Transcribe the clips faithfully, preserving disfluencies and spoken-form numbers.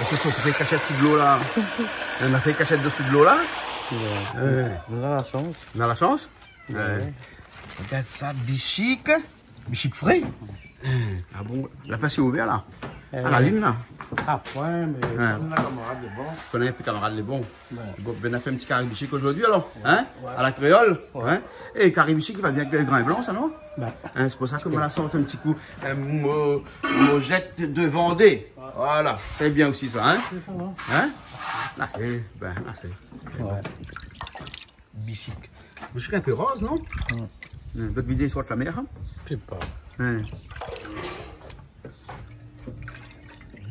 Kosa ou fé kashèt sou dlo la ? Ou la fé kashèt dosou dlo la ? Ouais. Ouais. Nou na la shans. Nou na la shans ? Ouais. Ouais. Regard sa, bishik. Bishik fré. Ah bon ? La plas lé ouvèr la ? Euh, a la line la ? Ah, ouais, mé... Hein. Konm la kamarad lé bon. Konm la kamarad lé bon. Ouais. Bon, ben, nou la fé in ti kari bishik zordi alor, hein ? Ouais. A la kréol, hein ? É kari bishik i va bien avèk lo grin blan sa, non ? Ben. Hein, sé pou sa ke moin la sort in ti kou, euh, mo-, mojèt de Vandé. Ouais. Voilà, sé bien osi sa, hein ? Sé sa, non ? Hein ? La sé, ben, la sé. Ouais. Bishik. Bishik in pé roz, non ? Hmm. Hein, dot vidé sort la mèr, hein ? Mi koné pa. Hein.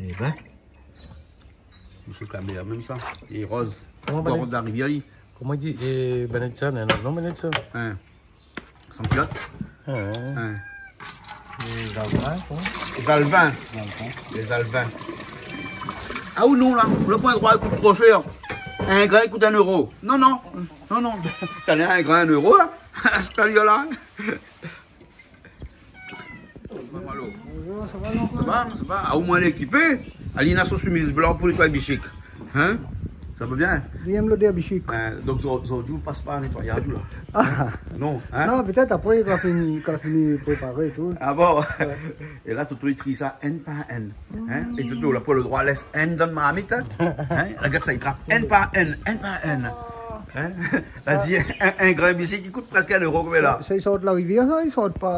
Eh ben. Bishik la mèr mèm sa. É roz. Koman i apèl ? Bor la rivièr, li. Koman i di, eh, banèt sa, non, non, banèt sa. Hein. San kilot. Ah ouais. Hein. Lé zalvin, koi. Lé zalvin. Zalvin. Lé zalvin. Ah ou non, la, ou la pran in droi, i kout tro shèr. In grin i kout in éro. Non, non. Non, non. Talèr in grin, in éro, la. Talèr la. Bonjour, sa va, Jean-Claude ? Sa va, sa va. Ah, omoin lé ékipé. Ali na son shemiz blan pou nétoiy bishik. Hein ? Sa va bien ? Li èm lodèr bishik. Euh, donk, zor-, zordi, ou pas pa nétoiyaz, ou la ? Ah. Non, hein ? Non, pétèt apré, kan la fini, kan la fini préparé é tou. Ah bon ? Ouais. É la, Toto, li tri sa, inn par inn. Hein ? É Toto, la, pou lo droi, lès inn dan marmit, hein ? Hein ? Regard sa, li trap inn par inn, inn par inn. Hein ? La di, in, in grin bishik i kout prèsk in éro, koméla. Sa, sa i sort la rivièr, sa, i sort pa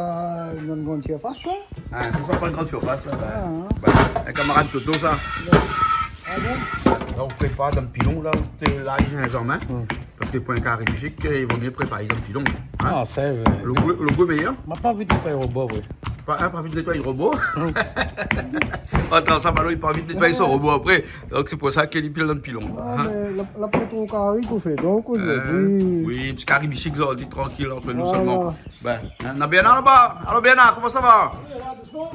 dan in gran sirfas, sa ? Ah, sa i sort pa dan in gran sirfas, sa. Ah, hein. Voilà. In kamarad Toto, sa. Ah bon ? La, ou prépar dan pilon, la, ou té lay zinzanm, hein ? Hmm. Parske pou in kari bishik, i vo mié préparé dan pilon, hein ? Ah, sa, euh, lo gou, lo gou lé méyèr. Ma pa anvi nétoiy robo, ouais. Pa, hein, pa anvi nétoiy robo. Non. Atann, sa, Malo, li la pa anvi nétoiy son robo apré. Donk, sé pou sa ke li pil dan pilon. Ah, hein ? Mé la, la pa tro kari k'ou fé. Donk, euh, oui, oui, ti kari bishik, zordi, trankil, ant nou solman. Voilà. Ben, hein, na Bernard laba. Alo, Bernard, koman sa va ?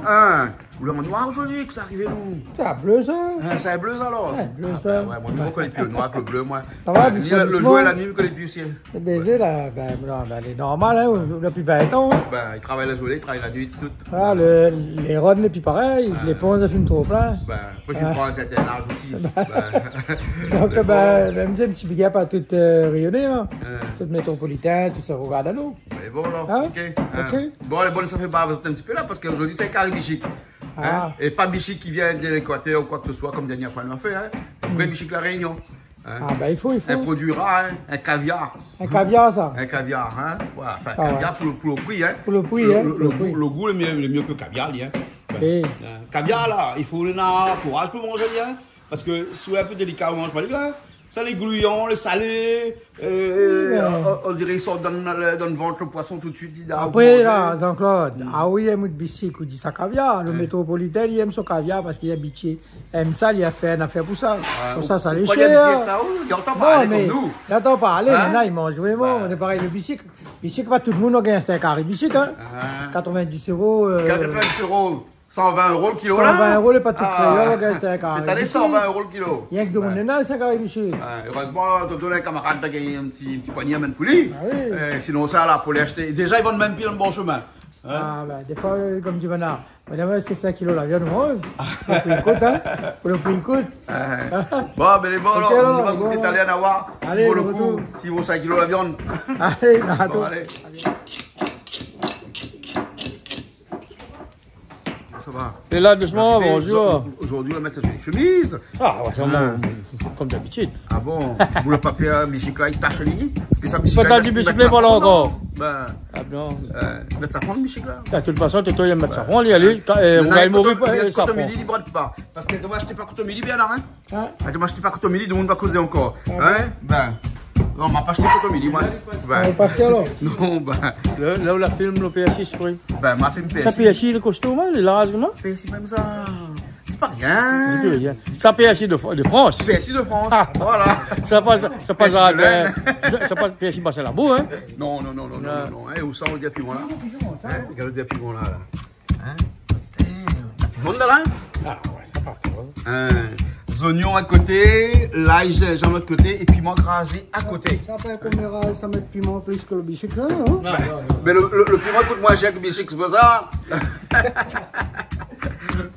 Hein ? Ou lé an noir zordi, kosa la arivé, non ? Sé in blé, sa. Hein, sé in blé, sa, alor ? Sé in blé, sa. Ah, ben, ouais, moin, mi koné pi lo noir èk lo blé, moin. Sa va, dousman, dousman. Ni lo, lo zour é la nuit, mi koné pi osi. Lo bézé, la, ben, non, ben, lé normal, hein, dopi vin tan, hein. Ben, i travay la zourné, i travay la nuit, tout. Ah, lo, lé ron lé pi parèy, lé ponz la fine tro plin. Ben, apré, mi pran in sèrtin az osi. Ben. Donk, mé bon, ben, mi di in ti big up a tout, euh, Rényoné, hein. Hein. Tout métropolitin, tout sak i rogard anou. Mé bon, alor, hein ? OK. OK. Hein. Bon, lé bon, sa fé bav azot in ti pé la, parske zordi, sé kari bishik. Hein ? Ah. É pa bishik ki vien de l'Équateur ou koi ke se soi, konm dernié foi nou la fé, hein. Vré bishik La Rényon. Hein ? Ah, ben, i fo, i fo. In produi rar, hein, in kaviar. In kaviar, sa. In kaviar, hein. Voilà, anfin, ah, kaviar ouais, pou lo, pou lo pri, hein. Pou lo pri, hein, lo, pou lo pri. Lo gou, lo gou lé mié, lé mié ke kaviar, li, hein. Oui. Hein, kaviar, la, i fo néna kouraz pou manzé, hein. Parske si ou lé in pé délika, ou manz pa li, la. Sa, lé glouyan, lé salé, euh, oui, mé on, on diré i sort dan, dan, dan lo vant lo poison tout suit, li done gou manzé. Apré, la, Jean-Claude, ah oui, èm out bishik, ou di sa kaviar. Lo métropolitin, li èm son kaviar parske li abitié. Èm sa, li la fé in afèr pou sa. Ah, pou sa, sa lé shèr. Ou, ou kroi li abitié sa, ou, li antan pa alé konm nou. Non, mé li antan pa alé, hein ? Mé la, li manz vréman. Ouais. Lé parèy lo bishik. Bishik, pa tout moun i gingn ashté in kari bishik, hein. Ah. Katrovindis éro, euh, katrovindis éro, san vin éro lo kilo, la. San vin éro, lé pa tout kréol i gingn ashté in kari bishik. Ah. Sèt ané, san vin éro lo kilo. Rienk domoun néna ashté in kari bishik. Ouais, érèzman, Toto, in kamarad la gingn in ti, ti poigné, amenn pou li. Ah oui. Euh, sinonsa, la, pou alé ashté. Déza, i vann mèm pi dan lo bor shomin. Hein ? Ah, ben, défoi, euh, konm di Bernard, madam, ashté sink kilo la viann, ou manz. Pou lo pri i kout, hein. Pou lo pri i kout. Ah. Bon, ben, lé bon, OK, alor, alor, nou va gouté talèr, nou va oir si i vo lo kou, si i vo sink kilo la viann. Alé, nou artrouv. Bon, alé. Sa va ? É la, dousman, bonjour. Zordi, zordi, ou la mèt sa shemiz. Ah, ouais, sa, konm dabitid. Ah bon ? Ou la pa pèr, bishik la, i tash ali ? Parske sa, bishik la, i mèt sa. Pé pa di bishik la, voilà, ankor. Ben, ah, non. Euh, mèt sa pran, bishik la. De tout fason, Toto i mèt sa pran, li, alé, euh, ou gingn mori, euh, sa pran. Kotomili, li brad pa. Parske ou ashté pa kotomili, bien, la, hein ? Hein ? Ah, ou ashté pa kotomili, domoun va kozé ankor. Ah bon ? Hein ? Ben, non, ma pa ashté kotomili, moin. Ben. Ah, ou la pa ashté, alor ? Non, ben. La, la, ou la film lo pèrsi, sé vré. Ben, ma film pèrsi. Sa pèrsi, lé kosto, moin, lé larz, non ? Pèrsi mèm sa. Sé pa rien. Sé pa rien. Sa pèrsi de, de Frans. Pèrsi de Frans. Ah. Voilà. Sa pa, sa, sa pa pèrsi de Linn. Sa, sa pa pèrsi Basin Labou, hein. Non, non, non, non, non, non. Hein, ou sa, ou di piman la. Hein, gard lo piman la, la. Hein ? Eh, piman la, la. Ah, ouais, sa pa fo, hein. Hein. Zoignon a koté, lay, zinzanm a koté, é piman krazé a koté. Sa, sa fé koméra, sa mèt piman plis ke lo bishik, la, non ? Non, non, non. Mé lo, lo, lo piman i kout moin shèr ke lo bishik, sé pou sa.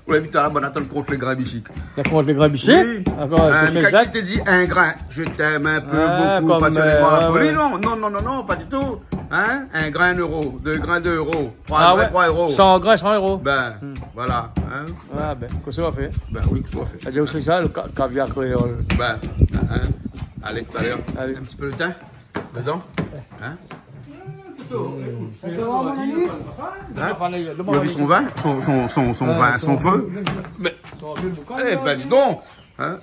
Ou Épi talèr, bon, atann kont lé grin bichik. La kont lé grin bichik ? Oui. Ankor, euh, kèlkin té di in grin, je t'aime un peu, beaucoup, passionnément, la folie. Non, non, non, non, non, pas du tout. Hein ? In grin, in éro. Dé grin, dé éro. Troi grin, troi éro. San grin, san éro. Ben, voilà, hein. Ah ben, kosa ou fé ? Ben oui, kosa ou fé ? Sé sa, le ka-, kaviar kréol. Ben, hein. Alé, talèr. Alé. In ti pé le tin dedan. Hein ? Hein ? Ou la vi son vin, son, son, son, son vin, son fé. Mé, é ben, di don, hein ?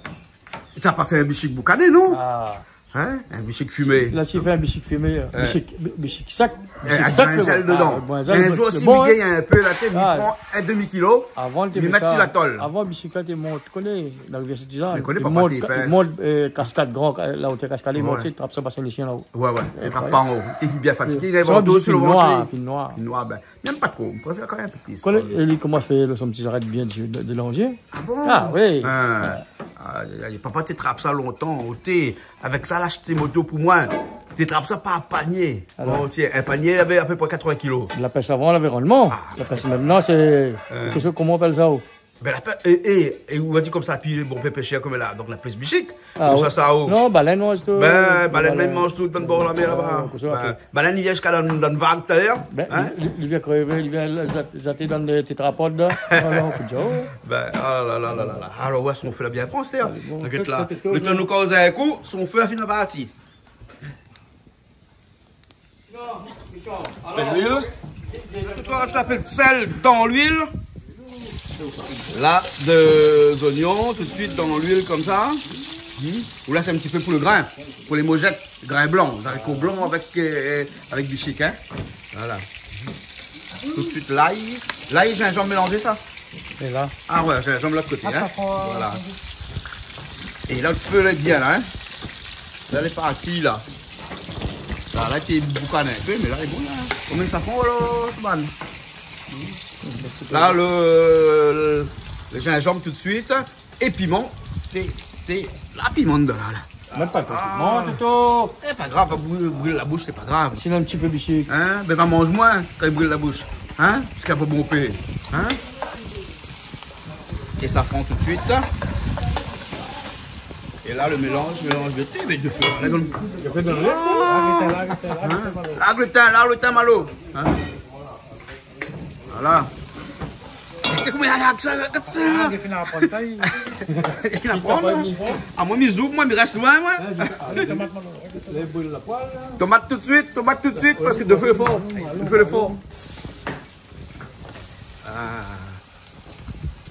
Sa la pa fé in bichik boukané, non ? Ah. Hein ? In bichik fimé. La, si fé in bichik fimé, euh, bichik, bi-, bichik sèk. Bichik sèk, brinzèl dedan. Ah, brinzèl, in zour, si mi gingn in pé la tèt, mi pran in demi kilo, mi mèt si la tol. Avan, bichik la té mont, ou koné, la rivièr Sint-Sizane. Mi koné pa, mont, pa té fé. Mont, euh, Kaskad Gran, la otèr Kaskad, li mont, li trap sa, pas lé shien la-o. Ouais, ouais. Li trap pa an-o. Té bien fatigé, li lavé an-o sir le vant. Fine noir, fine noir. Fine noir, ben. Mèm pa tro, mi préfèr kan mèm in pé plis. Kan li, li komans fé son ti zarèt bien de, de lanzié. Ah bon ? Ah oui. Ah, papa té trap sa lontan, oté, avèk sa la ashté moto pou moin. Té trap sa par panié. Alor ? Bon, tiens, in panié lavé apépré katrovin kilo. La pès avan, lavé randman. Ah. La pès mintnan, sé, kosa, koman i apèl sa, o ? Ben, la pès, é, é, é ou la di konmsa, pi bon, pé, pé shèr konm la, donk la plis bichik. Ah, konmsa, ouais. Sa, o. Non, balèn i manz tout. Ben, balèn i manz tout dann bor la mèr laba. Ah, kosa i fé. Balèn i vien ziska dann, dann vag talèr. Ben, hein ? Li, li, li vien krévé, li vien zat-, zaté dann tétrapod la. Voilà, ou pé dir, o. Ben, ah la la la la la. Alor, ouais, son fé la bien pran, sé... Alé, bon, t'inquiète, sa, la. Sa té tou, le tan nou koz in kou, son fé la fine parti. Fé luil. Ou la mèt sèl dann luil. La, dé zoignon tout de suite dann luil konmsa. Hmm. Ou lès in ti pé pou le grin, pou lé mojèt, grin blan, zariko blan avèk, euh, avèk bichik, hein. Voilà. Tout de suite lay. Lay, zinzanm mélanzé, sa. É la ? Ah ouais, zinzanm lot koté, hein. Voilà. É la, le fé lé bien la, hein. La lé parti la. La, la té boukané in pé, mé la lé bon la. Konbien sa i fo la, Stéphane ? La, le, le, le zinzanm tout de suite. É piman, té, té, la piman dedan la, la. Mèt pa tro piman, Toto. É pa grav, pa bril, bril la boush, sé pa grav. Sinon, in ti pé bichik. Hein ? Ben, va manz moin kan i bril la boush. Hein ? Parske la pa bon pé. Hein ? É safran tout de suite. É la, le mélanz, mélanz de té, mé de fé. La, donn... De fé, donn... Ah. Hein ? La, le tin, la, le tin, Malo. Hein ? Voilà. Sé koman i lé sa, sa ? Ah, li la fine aprann sa, li. Li la aprann, hein. Ah, moin, mi zouv, moin, mi rès loin, moin. Ah, tomat, tomat. Tomat tout de suite, tomat tout de suite, parske de fé lé for. De fé lé for. Ah.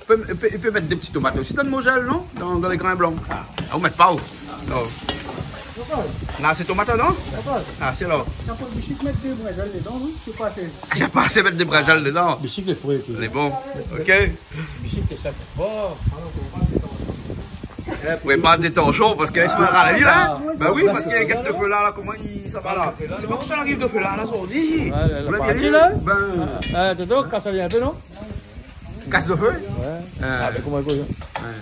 I pé, i pé, i pé mèt dé ti tomat osi dann mojèl, non ? Dann, dann lé grin blan. Ah, ou mèt pa, ou ? Non. Papa. La, sé tomat, non ? Papa. Ah, sé la. Sa pa oblizé mèt dé brinzèl dedan, non ? Sé pa asé. Ah, sa pa asé mèt dé brinzèl dedan. Bichik lé fré, tout. Lé bon. OK. Bichik lé sèk. Oh. Ou pé pa détann, parske la, i sava la, li, la. Ah. Ben oui, parske gèt de fé la, la, koman i sava la. Sé pa kosa la ariv de fé la, la, zordi. Ouais, la, la parti, la. Ben. Ah, Toto, kas ali in pé, non ? Kas de fé ? Ouais. Ah. Ah, mé koman i fo sa ? Ouais.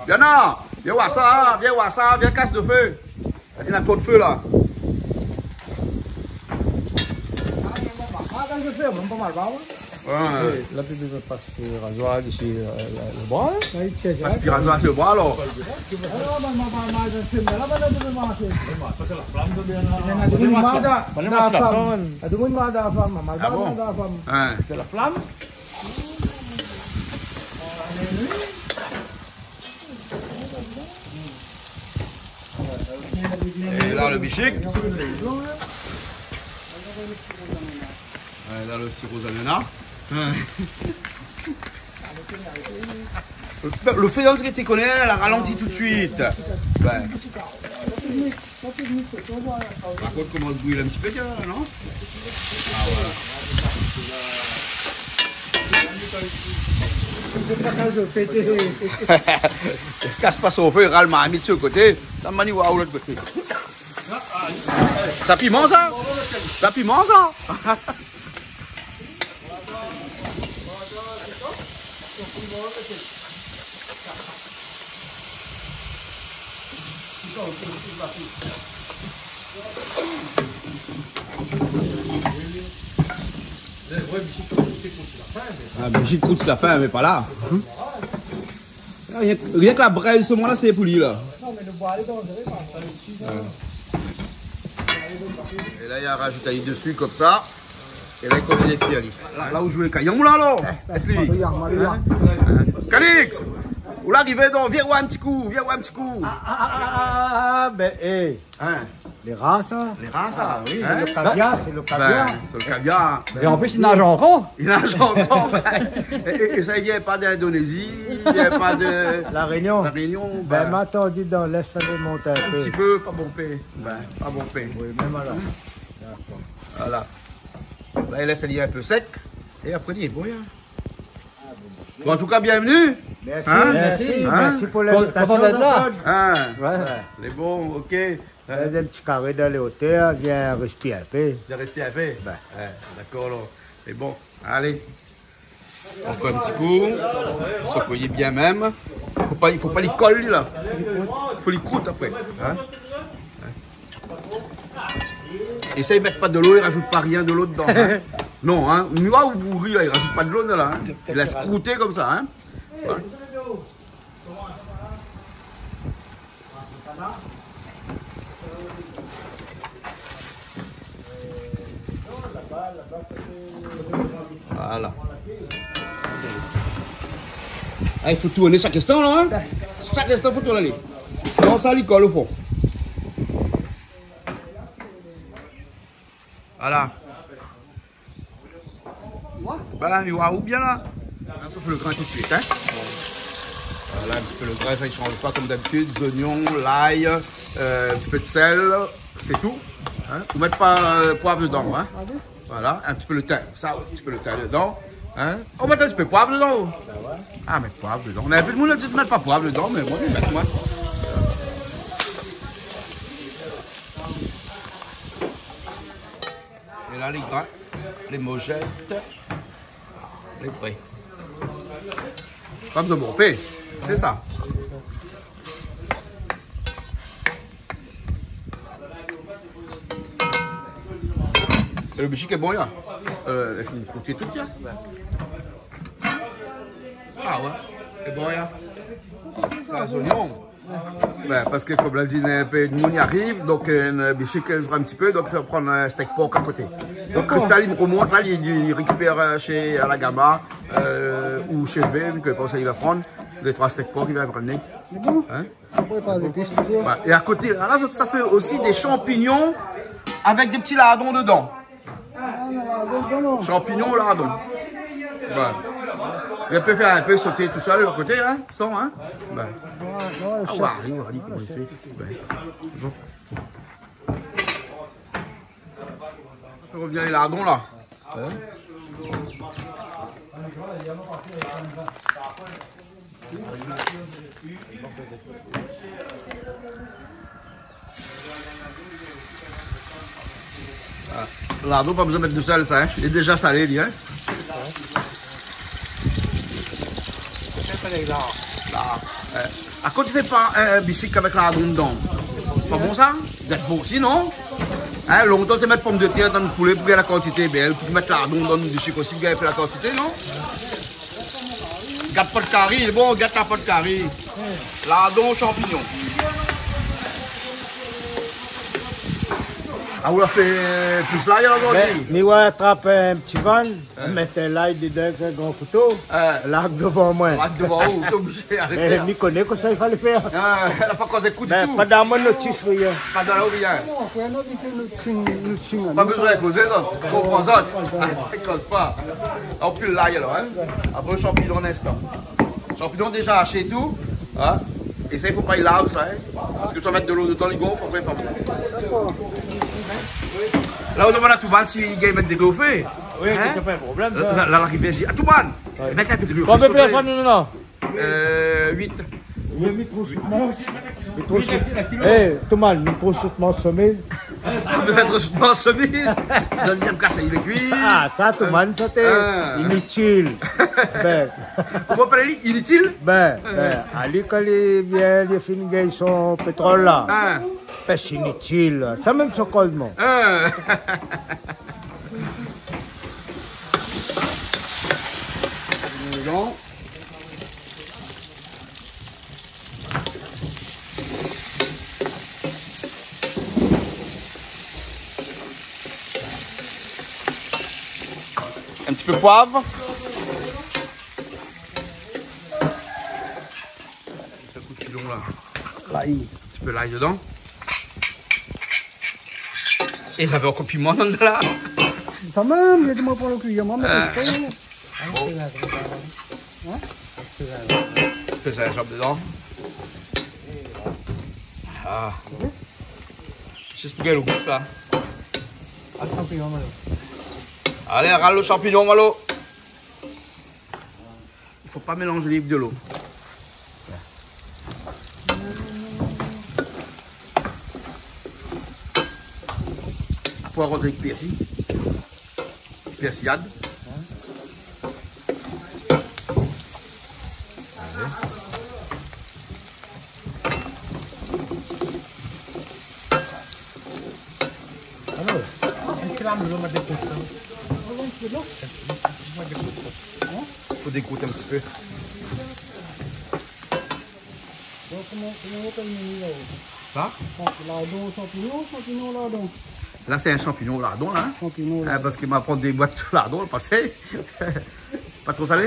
Vien la, vien oir sa, vien oir sa, vien kas de fé. La di na tro de fé la. Ah, kas de fé, mèm pa mal, pa mal. Ouais. La, pi bezoin pas, euh, razoir isi, euh, la, le bra, la. Pas pi razoir si le bra, alor. Ah, non, mé, mé, mé, mé, je sais, mé la, mé la, je vais marcher. Sa sé la flam, bien la. Mé la, je vais marcher. Mé la, je vais marcher. Ah bon ? Ouais. Sé la flam. É la, le bichik. Ouais, la, le siro zanana. Le, le fé, dan sak té koné, la ralanti tout de suite. Ouais. Par kont, koman i bril in ti pé, tiens, non ? Ah, voilà. Kas pa son fé, ral marmit su le koté. La mani, waouh, lot koté. Sa piman, sa ? Sa piman, sa ? Ah, Bichik i krout la fin, mé pa la. Hein? Rienk, rienk la brèz, se moman-la, sé pou li, la. É la, li la rajout ali dési, konmsa. É la, li kontinié kui ali. La, la ou zoué kayanm, la, alor. Maria, Maria. Hein? Calix, ou la arivé, donk, vien oir in ti kou, vien oir in ti kou. Ah, ah, ah, ah, ah, ben, eh. Hein? Lé rar, sa. Lé rar, sa. Ah oui, hein? Sé lo kaviar, sé lo kaviar. Ben, sé lo kaviar. É an plis, li naz ankor. Li naz ankor, ben. É, é, é sa, li vien pa d'Indonézi, li vien pa de La Rényon. La Rényon, ben, ben, ma atann, di dan lès, sa i mont in pé. In ti pé, pa bonpé. Ben, pa bonpé. Oui, mèm alor. Dakor. Voilà. La, li lès ali in pé sèk. É apré, li lé bon, hein. Bon, an tou ka, bienvenu. Mèrsi, hein? Mèrsi, hein? Mèrsi pou linvitasion, Jean-Claude. Hein? Ouais. Lé bon, ok. Fé in ti karé dan lé otèr, vien réspir in pé. Vien réspir in pé? Ben. Ouais, dakor, alor. Lé bon, alé. Ankor in ti kou. Sékoué bien mèm. Fo pa, fo pa li kol, li, la. Fo li krout apré, hein? É sa, i mèt pa dolo, i rajout pa rien dolo dedan, hein. Non, hein. Mi oi ou ri la, i rajout pa dolo, la, hein. I lès krouté konmsa, hein. Ouais. Voilà. Ah, i fo tourné shak instan, la, hein. Shak instan, fo tourné. Sinon, sa, li kol o fon. Voilà. Ben, mi oi ou bien, la. Sa, fo lo grin tout suit, hein. Voilà, in ti pé lo grin, sa, i sanz pa, konm dabitid. Zoignon, lay, euh, in ti pé d'sèl, sé tou. Hein. Ou mèt pa, euh, poiv dedan, hein. Voilà, in ti pé lo tin. Sa, in ti pé lo tin dedan. Hein. Ou mèt in ti pé poiv dedan, ou. Ah, mèt poiv dedan. Néna in pé d'moun i di mèt pa poiv dedan, mé moin, mi mèt, moin. É la, lé grin, lé mojèt, lé pré. Pa bezoin bonpé, sé sa. É lo bichik lé bon, la. Euh, la fine kouté tout, la. Ah ouais, lé bon, la. Sa, zoignon. Ben, parske, konm la di, in pé d'moun i ariv, donk, euh, in bichik, euh, in ti pé, donk, fo pran, euh, stèk pork a koté. Donk, Cristal, li romont, la, li, li rékipèr, euh, shé Alagama, euh, ou shé Vem, ke pans li va pran dé troi stèk pork, li va pran, li. Lé bon. Hein? Apré, pa zépis, toujour. Ouais. É a koté, la, sa fé osi dé shanpignon avèk dé ti lardon dedan. Ah, non, non, non, non. Shanpignon, lardon. Ben. I pé fé in pé soté tousèl, a koté, hein, san, hein. Ben. Ouais, ouais, ah, chef. Ouais, ali, ali, koman i fé. Ben. Bon. Fé revnir lé lardon, la. Hein? Ah, lardon, pa bezoin mèt de sèl, sa, hein. Lé déza salé, li, hein. La, euh, akoz i fé pa, euh, bichik avèk lardon dedan? Pa bon, sa? Gèt bon osi, non? Hein, lontan, té mèt pomdetèr dan poulé pou gingn la kantité, ben, pou mèt lardon dan bichik osi, pou gingn in pé la kantité, non? Gèt pa d'kari, bon, gèt la pa d'kari. Lardon, shanpignon. Ah, ou la fé plis lay, la, zordi? Ben, mi va trap in ti vann, hein, mèt lay dedan avèk in gran kouto, hein, larg dovan moin. Larg dovan ou, ou lé oblizé arèt. Eh, mi koné kosa i falé fèr. Ah, la pa kozé kou ditou. Ben, pa dan mon notis, rien. Pa dan la, rien. Non, frèr, non, ditou, nou, nou, nou, nou, pa bezoin kozé, zot. Konpran, zot. Ah, koz pa. Ou pil lay, alor, hein. Apré, shanpignon in instan. Shanpignon déza ashé é tou, hein. É sa, i fo pa i lav sa, hein. Parske si ou mèt dolo dedan, li gonf, apré, pa bon. Dakor. La, ou demann a Touman si i gingn mèt dolo o fé. Oui, hein? Sé pa in problèm, sa. La, la, la, la, i vien di, a, Touman, mèt in pé dolo o fé, siouplé. Konbien pèrsone nou néna? Euh, uit. Oui, mi trouv sou mon, mi trouv sou, eh, Touman, mi trouv sou mon shemiz. Ah, mé sa, tro short shemiz. Donn bien kas ali lé kui. Ah, sa, Touman, sa té initil. Ben. Koman i apèl ali, initil? Ben, ben, ali, kan li vien, li fine gingn son pétrol la. Pès initil. Sa mèm son kozman. Hein. Dedan. In ti pé poiv. Sa i kout pilon la. Lay. In ti pé lay dedan. É lavé ankor piman dedan la. Sa mèm, li la di amoin pran lo kuiyèr, moin, mé... Ah. Sé bon. In ? Fé sa, sa dedan. Ah. Zis pou gingn lo gou sa. Al shanpignon, Malo. Alé, ral lo shanpignon, Malo. I fo pa mélanz ali avèk dolo. Apré, aroz avèk pèrsi. Pèrsiyad. Alor, èske la, nou mèt dé koton ? Fo dékout in ti pé. Donk, koman, koman i apèl meni la ? Sa ? Lardon, shanpignon, shanpignon, lardon. La, sé in shanpignon lardon, la, in ? Shanpignon lardon. In, parske ma pran dé boit lardon, la pasé. Pa tro salé ?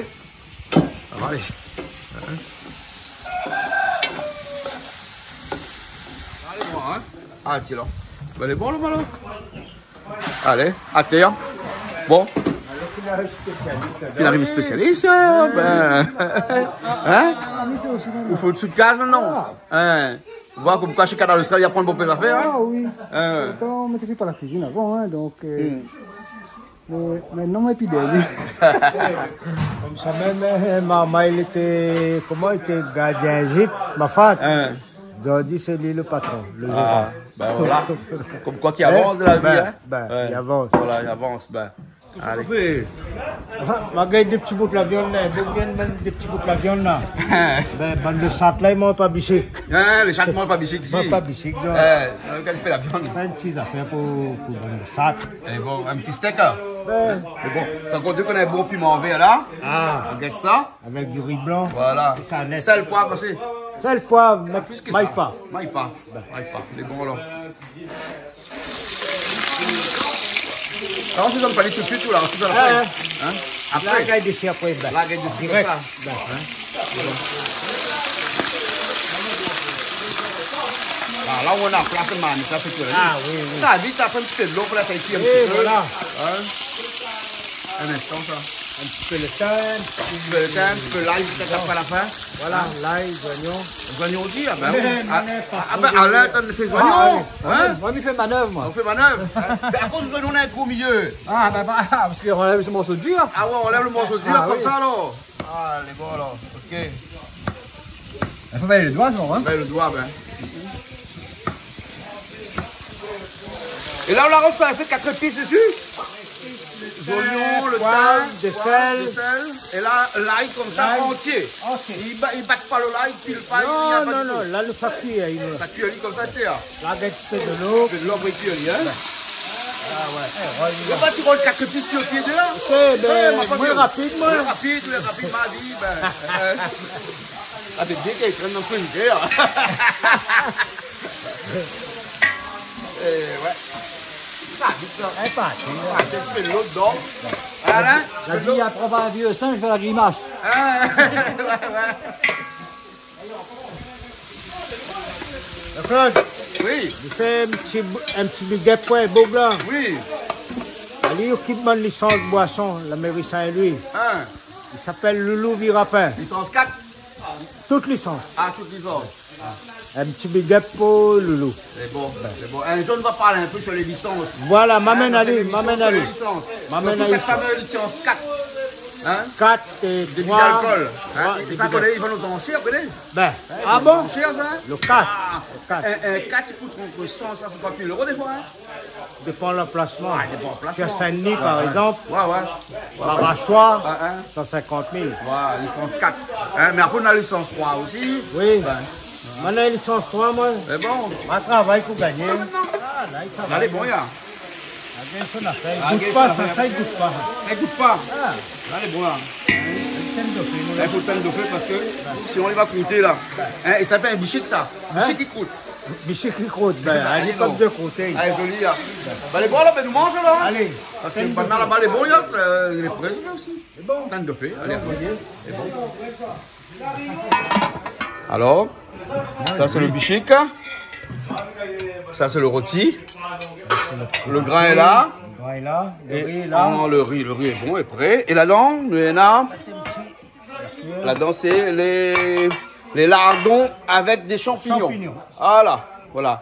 Sa va alé. In ? Alé, bon, in ? Ah, ti la. Bin, lé bon, lo Malo. Alé, atèr. Bon. Alor, fine ariv spésialis, la. Fine ariv spésialis, in, bin. In ? Ou fé désou de kaz mintnan. In ? Ou voi konmkoi, shé Kanal Austral, i aprann bonpé zafèr, in ? Ah oui. In ? Pourtan, moin té fé pa la kuizine avan, in, donk, euh, mé mintnan, moin lé pi dèr. Konmsa mèm, in, momon, li té, koman, li té gardien gîte, ma fanm. In. Zordi, sé li lo patron, lo géran. Ah, bin voilà. Konmkoi ki avans dan la vi, in ? Bin, bin, li avans. Voilà, li avans, bin. Alé. Ah, ma gingn dé ti bout la viann la, bon, gingn bann dé ti bout la viann la. Bin, bann lé sat la, i manz pa bishik. In, lé sat i manz pa bishik isi. Manz pa bishik, non. Eh, nou gingn fé la viann. Fé in ti zafèr pou, pou bann lé sat. É bon, in ti stèk, la. Bin. Mé bon, san konté k'nou néna in bon piman vèr la. Ah. Gèt sa. Avèk di ri blan. Voilà. É sa, nèt. Sèl, poiv osi. Sèl, poiv, mé plis ke sa. May pa. May pa. Bin. May pa. Lé bon, alor. Sa, ou sa done pa li tout suit, ou la, ou sa done apré. Ah, ouais. In ? Apré. La, gard isi apré, bin. La, gard isi dirèk. Konmsa. Bin. In ? La, la, ou na plas, man, sa fé kui. Ah, oui, oui. Sa vit, sa fé in ti pé dolo, pou la, sa i kui in ti pé. Oui, voilà. In ? In instan, sa. In ti pé lo tin. In ti pé lo tin, in ti pé lay, pétèt apré la fin. Voilà, lay, zoignon. Zoignon osi, ah bin oui. Mé, mé, ah, mé, ah bin, Alain, ou fé zoignon, in ? Ah, oui. Moin, mi fé manèv, moin. Ou fé manèv. Mé akoz zoignon la lé tro milié ? Ah, bin, bin, parske ou anlèv lo morso dir. Ah ouais, ou anlèv lo morso dir, konmsa, alor. Ah, lé bon, alor. OK. I fo mèt lo doi, non, in ? Mèt lo doi, bin. É la, ou la rajouté kat zépis dési ? Zoignon, lo tin, poiv, dosèl. Dosèl. É la, lay konmsa, antié. Lay. OK. I ba-, i bat pa lo lay, i pil pa, i... Non, non, non, la, nou sa kui, in. Sa kui ali konmsa, sé sa. La, gèt in ti pé dolo. Pé dolo, apré kui ali, in ? Ah ouais. Eh, ouais, ouais. Ou va pa ti rol kat zépis, ti kui ali la ? OK, bin, moin rapid, moin. Rapid, rapid, ma vi, bin, euh, la, té di k'i trène dan frizidèr. Eh, ouais. Sa vit, sa. Eh, pa, ah, sé in ti pé dolo dedan. Voilà. La di, apré, ou va vi san, mi fé la grimas. Ah, ouais, ouais. Jean-Claude. Oui. Mi fé in ti bou-, in ti big up pou in boug la. Oui. Ali i okip bann lisans boison, la méri Saint-Louis. In. I apèl Loulou Virapin. Lisans kat ? Tout lisans. Ah, tout lisans. In ti big up pou Loulou. Sé bon, sé bon. In zour nou va parl in pé su lé lisans. Voilà, m'amèn ali, m'amèn ali. Lé lisans. M'amèn ali. Sirtou sèt famé lisans kat. In ? Kat é troi. Dé bidon alkol. In ? Troi, é dé sa, bidon. Koné, i vann o anshèr, koné ? Bin, ah bon ? O anshèr, sa, in ? Lo kat. Ah, lo kat. In, in kat i kout ant san é san sink mil éro défoi, in ? Dépan lanplasman. Ah, dépan lanplasman. Sur Saint-Denis, par égzanp, ouais, ouais. Marachois, ouais, in. San sinkant mil. Ouais, lisans kat. In, mé apré, nou na lisans troi osi. Oui. Bin. Moin na lisans troi, moin. Mé bon. Ma travay pou gingné. Ah, la, i travay. Alé, bon, ya. La gingn son afèr. I gout pa, sa, i gout pa. I gout pa. Ah. Alé, bon, la. In, fo tann dofé parske sinon li va krouté la. In, é sa i fé in bishik sa. In? Bishik i krout. Bishik i krout. Bin, alé, pa non. Alé, zoli la. Bin, lé bon la, bin nou manz la. Alé. Parske tann dofé. Banna laba lé bon la, lé pré osi. Lé bon. Tann dofé, alé. Lé bon. Alor, sa sé lo bishik. Sa sé lo roti. Lo grin lé la. Lo grin lé la. É lo ri lé la, lo ri lé bon, lé pré. É ladan nou néna, ladan sé lé, lé lardon avèk dé shanpignon. Shanpignon. Voilà, voilà.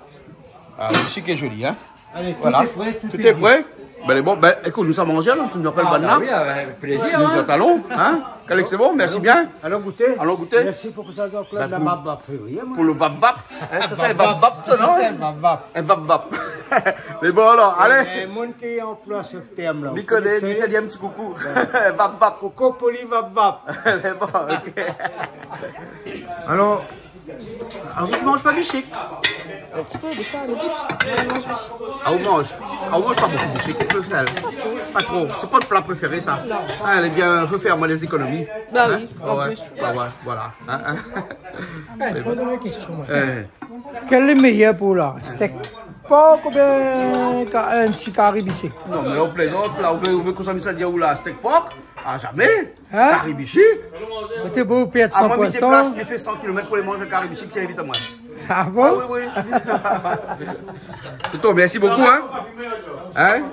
Ah, lo bishik lé zoli, in. Alé, tout lé pré, tout lé pré. Bin, lé bon, bin, ékout, nou sa manzé la, nou apèl banna. Ah, bin oui, avèk plézir, in. Nou atalon, in. Kalix, lé bon, mèrsi bien. Alon gouté. Alon gouté. Mèrsi pou sa, donk, la, pou, la vap vap, fé riyé, moin. Pou lo vap vap. In, sa, sa, vap vap, sa, non ? Vap vap. In vap vap. Mé bon, alor, alé. Mé moun ki anploi se tèrm la, ou koné, mi fé in ti koukou. Vap vap. Koukou pou li, vap vap. Lé bon, OK. Alor, Alor, ou manz pa bishik ? In ti pé, défoi, mé vit. Ah, ou manz. Ah, ou manz pa bokou bishik, ou pé fé. Pa tro. Sé pa out pla préféré, sa ? Non. Ah, lé bien, fo fé amoin dé zékonomi. Ba oui, an plis. Ah ouais, voilà. In, in. Mé bon. Poz amoin in késtion, moin. Kèl lé méyèr pou ou la ? Stèk pork oubien ka-, in ti kari bishik ? Non, mé la, ou plézant, la, ou vé, ou vé konmsa, mi sa di aou la, stèk pork ? Ah, zamé. In ? Kari bishik. Ou té pou pèrd san poison. Ah, moin, mi déplas, mi fé san kilomèt pou alé manz kari bishik, si i invit amoin. Ah bon ? Ah oui, oui. Toto, mèrsi bokou, in. In ?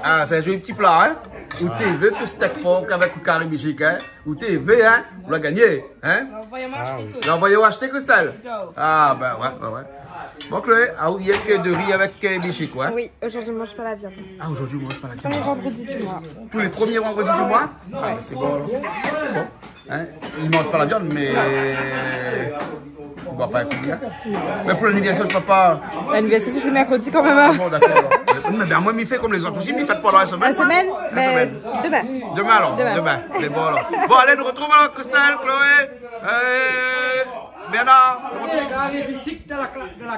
Ah, sé in zoli ti pla, in. Ou té vé pou stèk pork avèk kari bishik, in. Ou té vé, in. Ou la gagné, in. Ou la anvoy ashté, Christelle ? Ah, bin ouais, ouais, ouais. Bon, Chloé, ah, ou yèk dé ri avèk, euh, bishik, ouais. Oui, aujourd'hui, on mange pas la viande. Ah, aujourd'hui, on mange pas la viande. Premier vendredi du mois. Tous les premiers vendredis du mois ? Ah, bin, sé bon, alor. Sé bon. In ? I manz pa la viann, mé i boir pa in kou, in ? Mé pou l'anivèrsèr de papa. L'anivèrsèr, sé mèrkrodi kan mèm, in ? Ah bon, dakor, alor. Mé bin, moin, mi fé konm lézot osi, mi fé pa la semèn, moin. La semèn ? La semèn. Mé demin. Demin, alor. Demin. Demin. Mé bon, alor. Bon, alé, nou artrouv, alor, Christelle, Chloé, euh, Bernard, nou artrouv.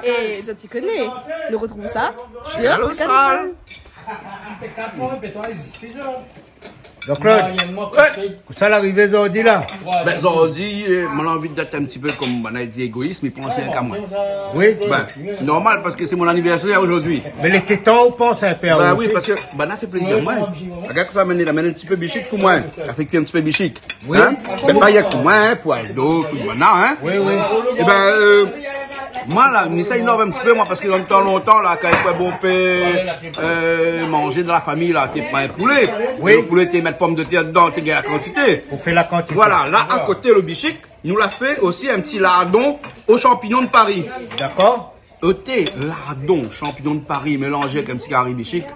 É zot i koné, nou artrouv sa sur Kanal Austral. Kanal Austral. Donk, Claude, ousa la arivé zordi la ? Bin, zordi, euh, moin la anvi d'èt in ti pé, konm banna i di, égoïs, mi pans rienk amoin. Oui. Bin, normal, parske sé mon anivèrsèr zordi. Mé lété tan ou pans in pé a ou osi. Bin oui, parske banna la fé plézir amoin. Regard kosa la amenn, la amenn in ti pé bishik pou moin. La fé kui in ti pé bishik. Oui. In ? Mé pa rienk pou moin, in, pou Aldo, tout banna, in. Oui, oui. É bin, euh, moin la, mi sa inov in ti pé, moin, parske dan tan lontan la, kan i fé bonpé, euh, manzé dan la famiy la, té pran in poulé. Oui. Lo poulé, té mèt pomdetèr dedan, té gingn la kantité. Pou fé la kantité. Voilà, la, a koté lo bishik, nou la fé osi in ti lardon o shanpignon de Paris. Dakor. Oté, lardon, shanpignon de Paris mélanzé avèk in ti kari bishik,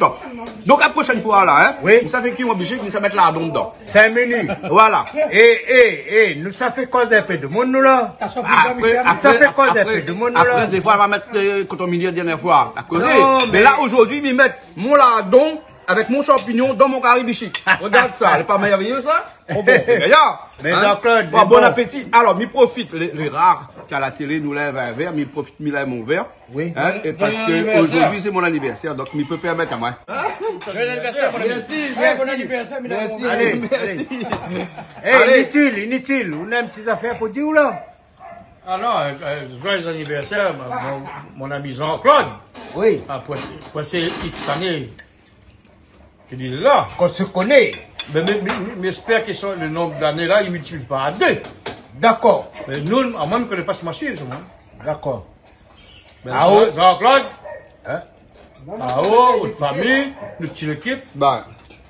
top. Donk, la proshèn foi la, in, oui, mi sa fé kui mon bishik, mi sa mèt lardon dedan. Sink minit. Voilà. É, é, é, nou sa fé koz in pé demoun, nou la. Apré, nou sa fé koz in pé demoun, nou la. Apré, défoi, la mèt, euh, koton mili la dèrnièr foi, la kozé. Non, mé la, zordi, mi mèt mon lardon avèk mon shanpignon dan mon kari bishik. Regard sa, lé pa mèrvéyé, sa ? Oh bon. Gayar. Mé in ? Jean-Claude, bon, mé bon apéti. Alor, mi profit, lé, lé rar k'a la télé nou lèv in vèr, mi profit, mi lèv mon vèr. Oui. In ? É parske zordi sé mon anivèrsèr, donk mi pé pèrmèt amoin. Joyeux anniversaire, mon ami. Mèrsi, mèrsi. Bon anivèrsèr, mèrsi. Alé, mèrsi. Alé. É, initil, initil, ou néna in ti zafèr pou di ou la ? Alor, euh, euh, joyeux anniversaire, mon, mon, mon ami Jean-Claude. Oui. Apré, apré sé X ané, ki di la. K'ou sé koné. Mé, mé, mé, mé, mi èspèr ke son, le nonb d'ané la, i miltipliy par dé. Dakor. Mé nou, amoin, mi koné pa si ma suiv, moin. Dakor. Mé Jean-, Jean-Claude, in ? Aou, out famiy, nout ti lékip. Bin,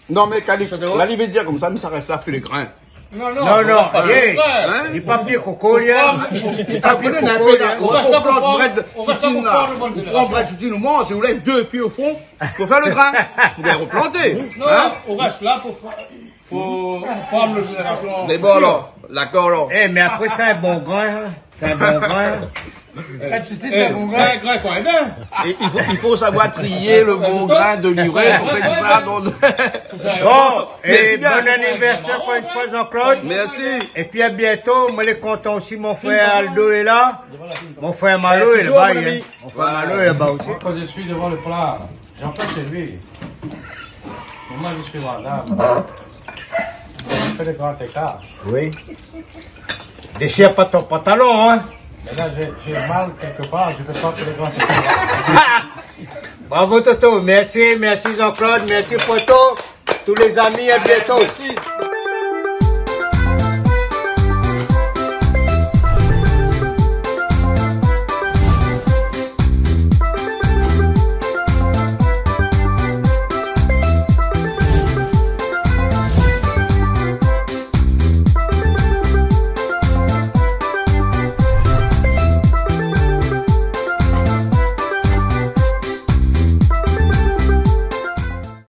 non, mé Kalix, la, li vé dir konmsa, mi sa rès la fé lé grin. Non, non, non, non, pa lé grin. In ? Li pa bien koko, li, in. Li pa bien koko, li, in. Ou rès la pou form, ou rès la pou form le bon zénérasyon. Ou pran brèd, ou di nou manz, é ou lès dé pié o fon pou fé le grin. Pou bien replanté. Non, in ? Ou rès la pou fo-, pou form le zénérasyon. Mé bon, alor, dakor, alor. É, mé apré, sé in bon grin, in. Sé in bon grin. É, sé in grin, koi, é bin. É i fo, i fo savoir trié le bon grin de l'urée, pou fé sa, donk. Bon, mèrsi bien. É bon anivèrsèr ankor in foi, Jean-Claude. Mèrsi. Épi a bientôt. Moin lé kontan osi, mon frèr Aldo lé la. Mon frèr Malo lé laba, in. Mon frèr Malo lé laba osi. Moi, quand je suis devant le plat, j'entends chez lui. Mais moi, je suis là. Fais le grand écart. Oui. Déchire pas ton pantalon, hein. Mais là, j'ai, j'ai mal quelque part, je peux pas faire le grand écart. Bravo Toto, merci, merci Jean-Claude, merci Poto, tous les amis, à bientôt. Merci.